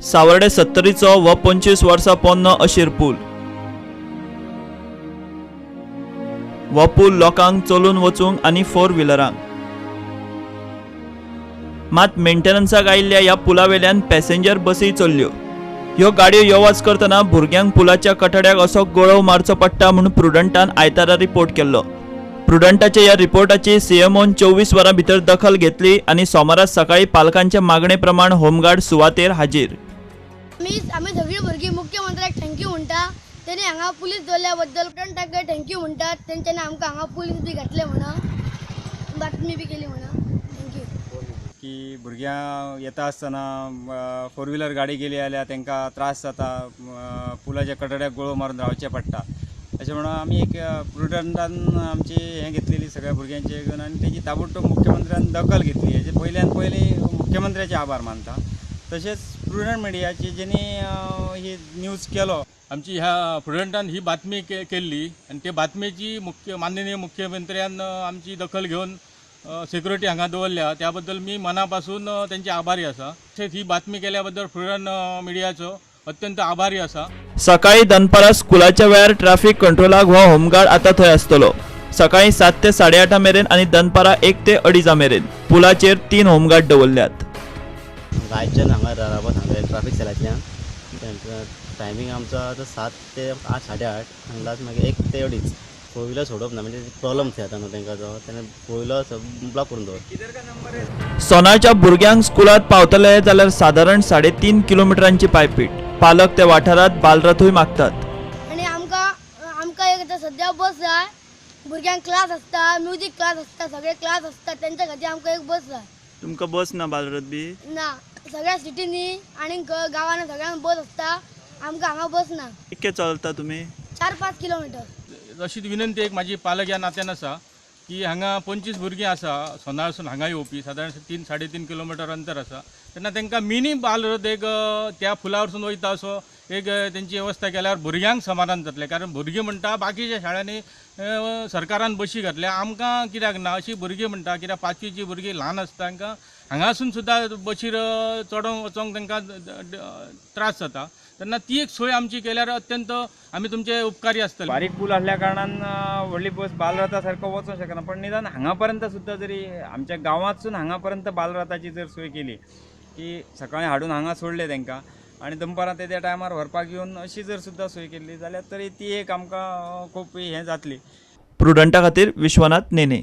सावर्डे सत्तरीचो हो 25 वर्सां पोन्नो अशीर पूल. हो पूल लोकांक चलून वचूंक आनी फोर व्हिलरांक. मात मेंटेनन्साक आयिल्ल्या ह्या पुलावेल्यान पॅसेंजर बसीय चल्ल्यो. ह्यो गाडयो यो वच करतना भुरग्यांक पुलाच्या कठड्याक असो गळोव मारचो पडटा म्हूण प्रुडंटान आयतारा रिपोर्ट केल्लो. प्रुडंटाच्या ह्या रिपोर्टाची सीएमओन 24 वरां भितर दखल घेतली आनी सोमारा सकाळी पालकांच्या मागणे प्रमाण होमगार्ड सुवातेर हाजीर. आमी आमी सगळीं भुरगीं मुख्यमंत्र्याक thank you म्हणटा. तेणी हांगा पुलीस दवरल्या बद्दल तांकां thank you म्हणटात. तेंच्यांनी आमकां हांगा पुलीस बी घातले म्हणून, बातमी बी केली म्हणून thank you. की भुरग्यां येता आसतना फोर व्हिलर गाडी गेली जाल्यार तांकां त्रास जाता, पुलाच्या कटड्याक गोळो मारून रावचें पडटा. अशें म्हणून आमी एक प्रुडंटान आमची हें घेतलेली सगळ्या भुरग्यांचे घेवन आनी तेजी ताबडतोब मुख्यमंत्र्यान दखल घेतली. हेजे पयल्यान पयलीं मुख्यमंत्र्याचे आभार मानता, तशेंच प्रुडंट मिडियाचे जेणी ही न्यूज केलो. आमची ह्या प्रुडंटान ही बातमी केल्ली आनी ते बातमेची माननीय मुख्यमंत्र्यान आमची दखल घेवन सेक्युरिटी हांगा दवरल्या, त्या बद्दल मी मनापासून तेंचे आभारी आसा. तशेंच ही बातमी केल्या बद्दल प्रुडंट मिडियाचो अत्यंत आभारी आसा. सकाळी दनपारा स्कुलाच्या वेळार ट्राफिक कंट्रोलाक हो होमगार्ड आतां थंय आसतलो. सकाळी 7 ते 8:30 मेरेन आनी दनपारा 1 ते 2:30 मेरेन पुलाचेर 3 होमगार्ड दवरल्यात. गायच्यान हांगा रावत हांगा ट्राफिक सेलांतल्यान टायमींग आमचो आतां 7 ते 8 8:30 आनी लास्ट मागीर 1 ते 2:30. फोर व्हिलर सोडप ना, म्हणजे प्रॉब्लम जाता न्हू तांकां, तो तेन्ना फोर व्हिलर ब्लॉक करून दवर. सोनाच्या भुरग्यांक स्कुलांत पावतले जाल्यार सादारण 3.5 किलोमिटरांची पायपीट. पालक त्या वाठारांत बालरथूय मागतात. आनी आमकां आमकां एक आतां सद्या बस जाय. भुरग्यांक क्लास आसता, म्युजीक क्लास आसता, सगळे क्लास आसता, तेंच्या खातीर आमकां एक बस जाय. तुमकां बस ना बालरथ बी ना, सगळ्या सिटींनी आनी गांवांनी सगळ्यांक बस आसता, आमकां हांगा बस ना. कितके चलता तुमी? 4-5 किलोमिटर. अशीच विनंती एक म्हाजी पालक ह्या नात्यान आसा की हांगा 25 भुरगीं आसा सोनाळसून हांगा येवपी, सादारण 3 3.5 किलोमिटर अंतर आसा. तेन्ना तांकां मिनी बालरथ एक त्या पुलावरसून वयता असो एक तेंची वेवस्था केल्यार भुरग्यांक समाधान जातलें. कारण भुरगीं म्हणटा बाकीच्या शाळांनी सरकारान बशी घातल्या, आमकां कित्याक ना अशी भुरगीं म्हणटा. कित्याक 5वीची भुरगीं ल्हान आसता, तांकां हांगासून सुद्दां बशीर चडोवंक वचोंक तांकां त्रास जाता. तेन्ना ती एक सोय आमची केल्यार अत्यंत आमी तुमचे उपकारी आसतले. बारीक पूल आसल्या कारणान व्हडली बस बालरथा सारको वचोंक शकना, पण निदान हांगा पर्यंत सुद्दां जरी आमच्या गांवांतसून हांगा पर्यंत बालरथाची जर सोय केली की सकाळी हाडून हांगा सोडले तांकां आनी दनपारां ते त्या टायमार व्हरपाक येवन अशी जर सुद्दां सोय केल्ली जाल्यार तरी ती एक आमकां खूब हें जातली. प्रुडंटा खातीर विश्वनाथ नेने.